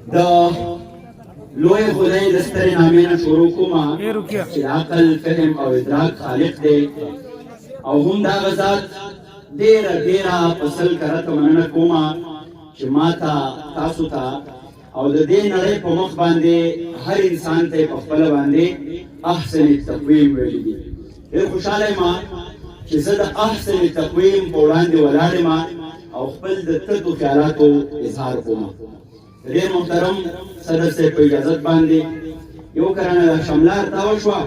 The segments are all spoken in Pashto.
د لوی خدای د سترې نامې نه شروع کومه چې عقل، فهم او ادراک خالق دی، او هم دا غزاد ډېره ډېره په سل کرته مننه کومه چې ما ته، تاسو ته او د دې نړۍ په مخ باندې هر انسان ته په خپله باندې احسن تقویم ویلي دي. ډېر خوشحاله یم چې زه د احسن تقویم په وړاندې ولاړ یم او خپل د تتو خیالاتو اظهار کوم. ډېر محترم صدر صاحب په اجازت باندې یو کرانه د شمله تاو شوه،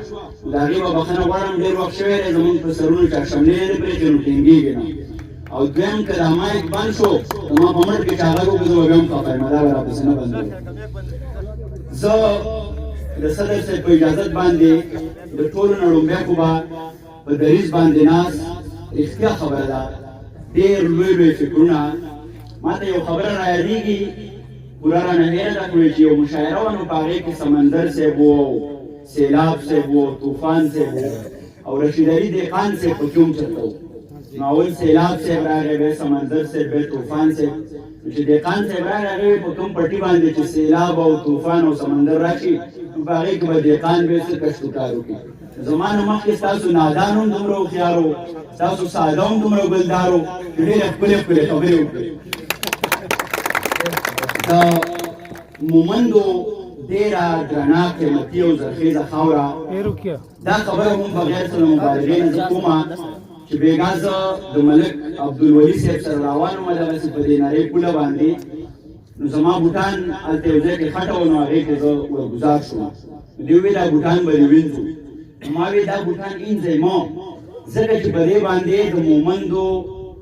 د هغې به بخښنه غواړم. ډېر وخت شوی دی زموږ په سرونو چې شملې نه پرېښې نو ټینګېږي نه. او دویم، که دا مایک بند شو نو ما په مټ کې چا غږ وکړو، زه به بیا هم خفه یم، دا به راپسې نه بندوم. زه د صدر صاحب په اجازت باندې د ټولو نه ړومبی خو به په دریځ باندې ناست، رښتیا خبره ده، ډېر لوی لوی فکرونه. ما ته یو خبره را یادېږي، پوره رانه هېره ده، خو چې یو مشاعره وه نو په هغې کې سمندر صاحب و، سیلاب صاحب و، طوفان صاحب و او رشید علي دهقان صاحب پکې هم چېرته و. نو اول سیلاب صاحب راغی، بیا سمندر صاحب، بیا طوفان صاحب. چې دهقان صاحب راغی، هغه په کوم پټي باندې چې سیلاب او طوفان او سمندر راشي نو په هغې کې به دهقان به څه کښت و کار وکړي؟ زما نه مخکې ستاسو نادان هم دومره هوښیار و، ستاسو ساده هم دومره ګلدار و چې ډېرې ښکلې ښکلې خبرې وکړې. د مومندو ډېره درنه، قیمتي او زرخیزه خاوره. دا خبره هم بغیر څه مبالغې نه زه کومه چې بېګا زه د ملک عبدالولي صاحب سره روان وم دغسې په دې نرۍ پوله باندې، نو زما بوټان هلته یو ځای کې خټه وه، نو هغې کې زه ورګزار شوم. دوی وویل دا بوټان به دې وینځو. ما وی دا بوټان اینځئ مه، ځکه چې په دې باندې د مومندو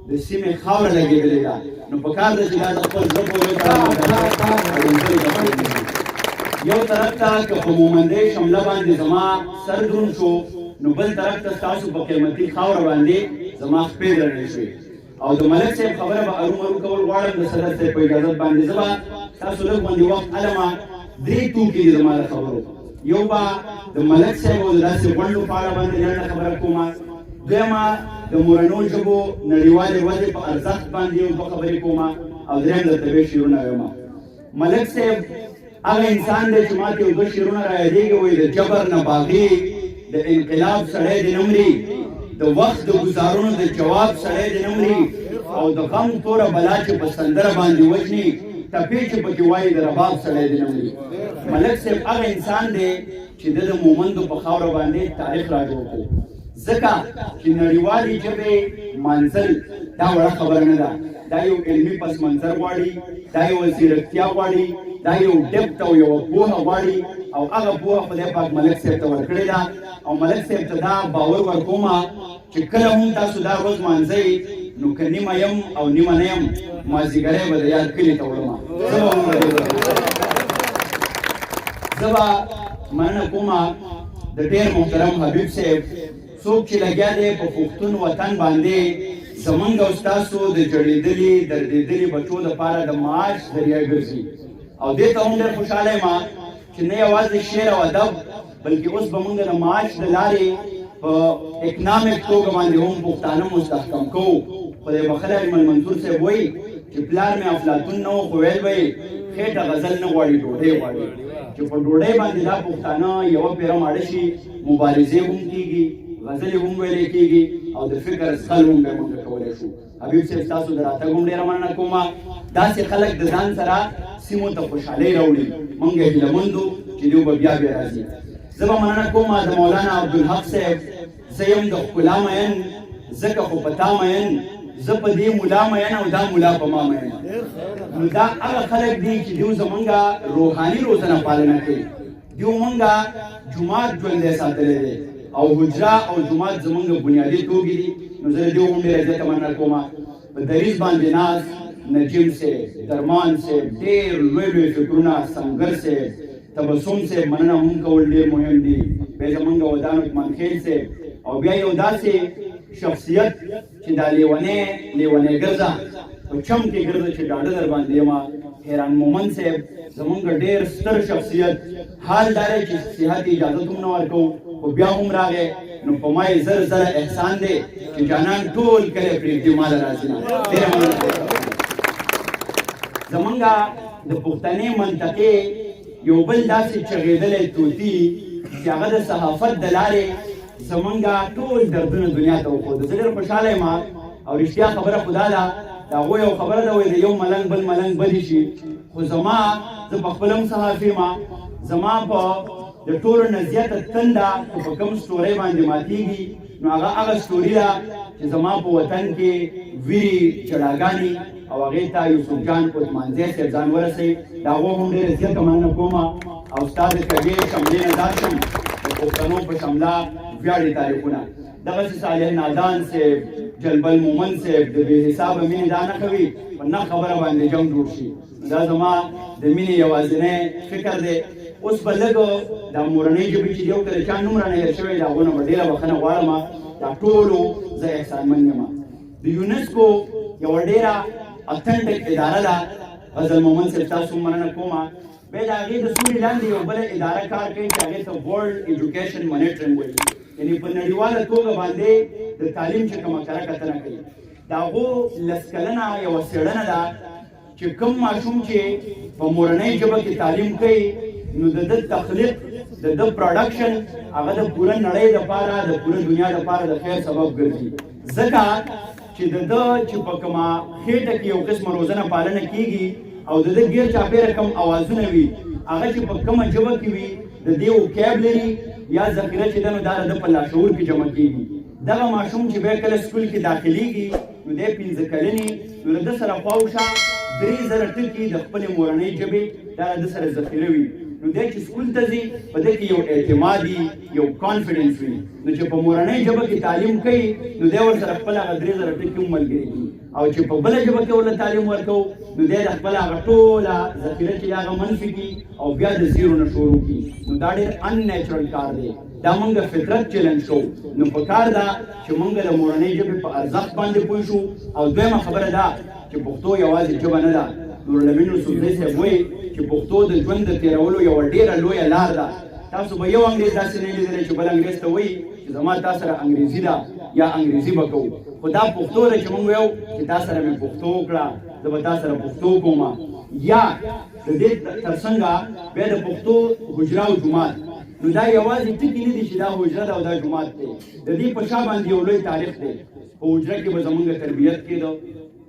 د سیمې خاوره لګېدلې ده، نو په کار ده چې دا د خپل زړه پورې یو طرف ته که په مومندۍ شمله باندې زما سر دروند شو، نو بل طرف ته ستاسو په قیمتي خاوره باندې زما خپې درنې شوې. او د ملک صاحب خبره به ارومرو کول غواړم د صدر صاحب په اجازت باندې. زه به تاسو لږ غوندې وخت علمه. درې توکي دي زما د خبرو. یو به د ملک صاحب او د داسې غونډو په اړه باندې لنډه خبره کوم، دویمه د مورنو ژبو نړیوالې ورځې په ارزښت باندې یو دوه خبرې کوم او دریم درته به شعرونه وایم. ملک صاحب هغه انسان دی چې ماته یو دوه شعرونه را یادېږي. وایي: د جبر نه باغي، د انقلاب سړی دې نه مري، د وخت د ګزارونو د جواب سړی دې نه مري، او د غم توره بلا چې په سندره باندې وژني، ټپې چې پکې وایي، د رباب سړی دې نه مري. ملک صاحب هغه انسان دی چې د مومندو په خاوره باندې تاریخ را جوړ کړو، ځکه چې نړیوالې ژبې منزل دا وړه خبره نه ده. دا یو علمي پس منظر غواړي، دا یو ځیرکتیا غواړي، دا یو depth او یو پوهه غواړي، او هغه پوهه خدای پاک ملک صاحب ته ورکړې ده. او ملک صاحب ته دا باور ورکوم چې کله هم تاسو دا ورځ مانځئ، نو که نیمه یم او نیمه نه یم، مازدیګری به د یاد کلي ته وړم، زه به هم زه به مننه کوم د ډېر محترم حبیب صاحب، څوک چې لګیا دی په پښتون وطن باندې زمونږ او ستاسو د جړېدلي دردېدلي بچو دپاره د معاش ذریعه ګرځي. او دې ته هم ډېر خوشحاله یم چې نه یوازې شعر او ادب، بلکې اوس به مونږ د معاش د لارې په economic توګه باندې هم پښتانه مستحکم کوو. خدای بخښلی اجمل منصور صاحب وایي چې پلار مې افلاطون نه و، خو ویل به یې خېټه غزل نه غواړي، ډوډۍ غواړي. چې په ډوډۍ باندې دا پښتانه یوه پیره ماړه شي، مبارزې هم کېږي، غزلې هم ویلې کېږي او د فکر زغل هم به موږ کولی شو. حبیب صاحب، تاسو د راتګ هم ډېره مننه کوم. داسې خلک د ځان سره سیمو ته خوشحالۍ راوړي. موږ هیله مندو چې دوی به بیا بیا راځي. زه به مننه کوم د مولانا عبدالحق صاحب. زه یم د ښکلا مین، ځکه خو په تا مین، زه په دې مولا مین او دا مولا په ما مین. نو دا هغه خلک دي چې دوی زمونږ روحاني روزنه پالنه کوي. دیو مونږه جومات ژوندی ساتلی دی او حجره او جومات زمونږ بنیادي توګي دي، نو زه دیو هم ډېره زیاته مننه کوم. په دریځ باندې ناست نجیم صاحب، درمان صاحب، ډېر لوی لوی فکرونه، سنګر صاحب، تبسم صاحب، مننه هم کول ډېر مهم دي. بیا زمونږ ودان عثمان خیل صاحب او بیا یو داسې شخصیت چې دا لیونی لیونی ګرځه، په چم کې ګرځه چې ډاډه در باندې یم، حیران مومن صاحب، زمونږ ډېر ستر شخصیت. حال دا دی چې صحت اجازه هم نه ورکو، خو بیا هم راغی، نو په ما یې زر زره احسان دی چې جانان ټول کلی پرېږدي، ماله راځي نه. ډېره مننه. زمونږ د پښتنې منطقې یو بل داسې چغېدلی طوطي چې هغه د صحافت د لارې زمونږ ټول دردونه دنیا ته وښودل. زه ډېر خوشحاله یم او رښتیا خبره خو دا ده، د هغو یو خبره ده، وایي د یو ملنګ بل ملنګ بدې شي، خو زما، زه په خپله هم صحافي یم، زما په د ټولو نه زیاته تنده که په کوم سټورۍ باندې ماتېږي نو هغه هغه سټوري ده چې زما په وطن کې ویري چړاګانې او هغې ته یوسف جان عثمانزی صاحب ځان ورسوي. د هغو هم ډېره زیاته مننه کوم او ستا د کږې شملې نه ځار شم، د پښتنو په شمله ویاړي تاریخونه. دغسې صالح نادان صاحب، جلبل مومن صاحب د بې حسابه مینې دا نه کوي، په نه خبره باندې جنګ جوړ شي. دا زما د مینې یوازینی فکر دی. اوس به لږ دا مورنۍ ژبې چې یو که د چا نوم رانه هېر شوی، د هغو نه به ډېره بښنه غواړم، دا ټولو زه احسانمند یم. د یونسکو یوه ډېره اتنټک اداره ده، غزل مومن صاحب تاسو هم مننه کوم. بیا د هغې د سوري لاندې یو بله اداره کار کوي چې هغې ته ورلډ ایجوکیشن مانیټرینګ وایي، یعنې په نړیواله توګه باندې د تعلیم چې کومه کره کتنه کوي. د هغو لس کلنه یوه څېړنه ده چې کوم ماشوم چې په مورنۍ ژبه کې تعلیم کوي نو د ده تخلیق، د ده پروډکشن هغه د پوره نړۍ دپاره، د پوره دنیا دپاره د خیر سبب ګرځي، ځکه چې د ده چې په کومه خېټه کې یو قسمه روزنه پالنه کیږي او د ده ګیر چاپېره کوم اوازونه وي، هغه چې په کومه ژبه کې وي د دې وکیبلري یا ذخیره چې ده نو دا د ده په لاشعور کې جمع کیږي. دغه ماشوم چې بیا کله سکول کې داخلیږي نو دی 5 کلنې، نو له ده سره خواوشا 3000 ټکي د خپلې مورنۍ ژبې دا له ده سره ذخیره وي. نو دی چې سکول ته ځي په ده کې یو اعتماد وي، یو کانفیډنس وي، نو چې په مورنۍ ژبه کې تعلیم کوي نو دی ورسره خپل هغه 3000 ټکي هم ملګري کړي، او چې په بله ژبه کې ورله تعلیم ورکوو نو دی د خپله هغه ټوله ذخیره چې هغه منفي کړي او بیا د زیرو نه شروع کړي. نو دا ډېر ان نیچرل کار دی، دا مونږ فطرت چیلنج کوو. نو پکار ده چې مونږ د مورنۍ ژبې په ارزښت باندې پوه شو. او دویمه خبره ده چې پښتو یوازې ژبه نه ده. نورالامین یوسفزی صاحب وایي چې پښتو د ژوند د تېرولو یوه ډېره لویه لار ده. تاسو به یو انګریز داسې نه لیدلی چې بل انګریز ته وایي چې زما تا سره انګریزي ده یا انګریزي به کوو، خو دا پښتو ده چې مونږ وایو چې تا سره مې پښتو وکړه، زه به تا سره پښتو کوم. یا د دې ترڅنګه بیا د پښتو حجره او جومات، نو دا یوازې ټکي نه دي چې دا حجره ده او دا جومات دی، د دې په شا باندې یو لوی تاریخ دی. په حجره کې به زمونږ تربیت کېده،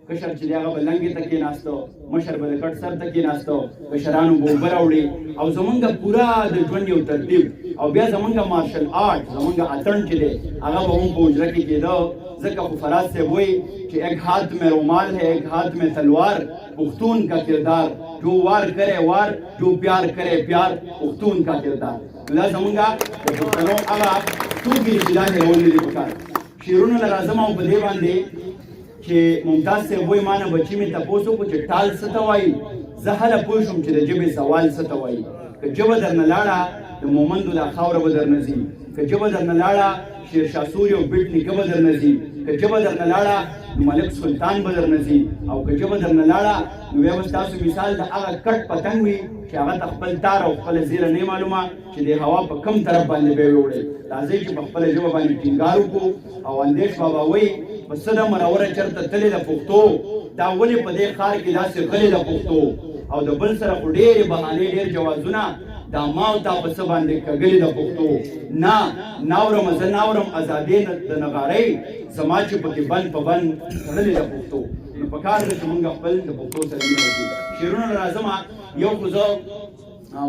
کشر چې دی هغه به لنګې ته کېناسته، مشر به د کټ سر ته کېناسته، کشرانو به اوبه راوړې، او زمونږ پوره د ژوند یو ترتیب. او بیا زمونږ مارشل آرټ، زمونږ اتڼ چې دی هغه به هم په حجره کې کېده. ځکه خو فراز صاحب وایي چې ایک هات میں رومال ہے ایک ہاتھ میں تلوار، پښتون کا کردار، جو وار کرے وار، جو پیار کرے پیار، پښتون کا کردار. نو دا زمونږ د پښتنو هغه توکي چې دا هېرول نه دي پکار. شعرونو له راځم او په دې باندې چې ممتاز صاحب وایي ما نه بچي مې تپوس وکړو چې ټال څه ته وایي، زه هله پوه شوم چې د ژبې زوال څه ته وایي. که ژبه درنه لاړه د مومندو دا خاوره به درنه ځي، که ژبه درنه لاړه شیرشاه سوري او بیټ نیکه به درنه ځي، که ژبه درنه لاړه نو ملک سلطان به درنه ځي، او که ژبه درنه لاړه نو بیا به ستاسو مثال د هغه کټ پتنګ وي چې هغه ته خپل تار او خپله زیره نه معلومه چې د هوا په کم طرف باندې به یې وړي. راځئ چې په خپله ژبه باندې ټینګار وکړو. او اندېش بابا وایي په څه د مروره چېرته تللې ده پښتو، دا ولې په دې ښار کې داسې غلې ده پښتو، او د بل سره خو ډېرې بهانې ډېر جوازونه، دا ما او تا په څه باندې کږلې ده پښتو. نه ناورم، زه ناورم ازادې د نغارۍ، زما چې پکې بند په بند تړلې ده پښتو. نو په کار ده چې موږ خپل د پښتو سره مینه وکړو. شعرونه له راځم، یو خو زه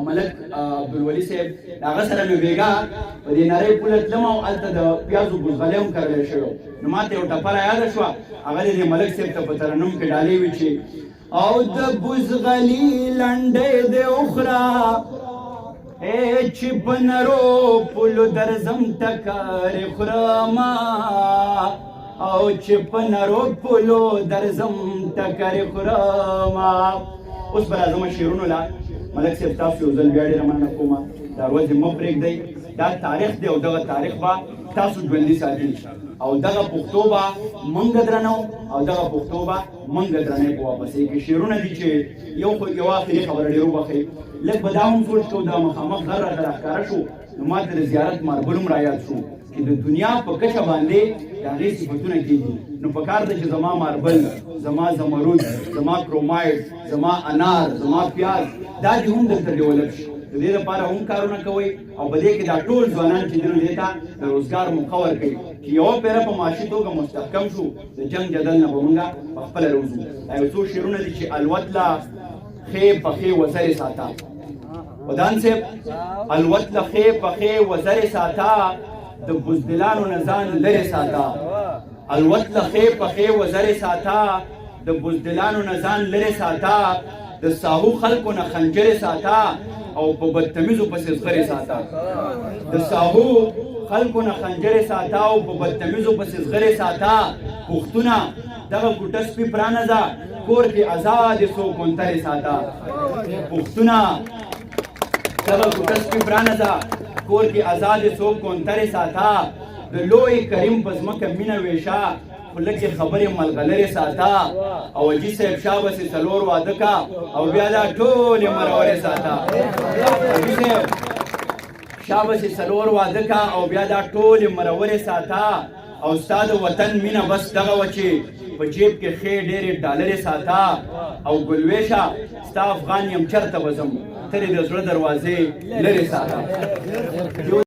ملک عبدالولي صاحب د هغه سره مې بېګا په دې نرۍ پوله تلم او هلته د پیازو بوزغلی هم کرلی شوی، نو ما ته یو ټپه را یاده شوه، هغه دې ملک صاحب ته په ترنم کې ډالۍ وي چې او د بوزغلي لنډۍ دې وخوره چې په نرو پولو درځم ټکرې خورمه، او چې په نرو پولو درځم ټکرې خورمه. اوس به راځم شعرونو له. ملک صاحب تاسو یو ځل بیا ډېره مننه کومه، دا ورځې مه پرېږدئ، دا تاریخ دی او دغه تاریخ به تاسو ژوندي ساتي، او دغه پښتو به مونږ درنو او دغه پښتو به مونږ درنې په واپسې کې. شعرونه دي چې یو خو یوه اخري خبره ډېر وبخښئ، لږ به دا هم سوچ کوو، دا مخامخ غر راته راښکاره شو نو ما ته د زیارت ماربل هم رایاد شو چې د دنیا په کچه باندې د هغې صفتونه کېږي. نو پکار ده چې زما ماربل، زما زمرود، زما کرومایټ، زما انار، زما پیاز، دا دې هم دلته ډیولپ شي. د دې لپاره هم کارونه کوئ او په دې کې دا ټول ځوانان چې دي نو دې ته د روزګار موقع ورکوي چې یوه پیره په معاشي توګه مستحکم شو، د جنګ جدل نه به مونږ په خپله روځو. دا یو څو شعرونه دي چې الوت له ښې پخې وزرې ساته. ودان صاحب، الوت له ښې پخې وزرې ساته، د بزدلانو نه ځان لرې ساته. الوت له ښې پخې وزرې ساته، د بزدلانو نه ځان لرې ساته، د ساهو خلکو نه خنجرې ساته او په بدتمیزو پسې زغرې ساته. د ساهو خلکو نه خنجرې ساته او په بدتمیزو پسې زغرې ساته. پښتونه، دغه کوټه سپي پرانځه، کور کې ازادې څو کونترې ساته. پښتونه، دغه کوټه سپي پرانځه، کور کې ازادې څو کونترې ساته. د لوی کریم په ځمکه مینه ویشه، خوله کې خبرې ملغلرې ساته. او حاجي صاحب، شابسې څلور واده کا او بیا دا ټولې مرورې ساته. حاجي صاحب، شابسې څلور واده کا او بیا دا ټولې مرورې ساته. او ستا د وطن مینه بس دغه وه چې په جیب کې ښې ډېرې ډالرې ساته. او ګلوېشه، ستا افغان یم، چرته به ځم، ترې د زړه دروازې لرې ساته.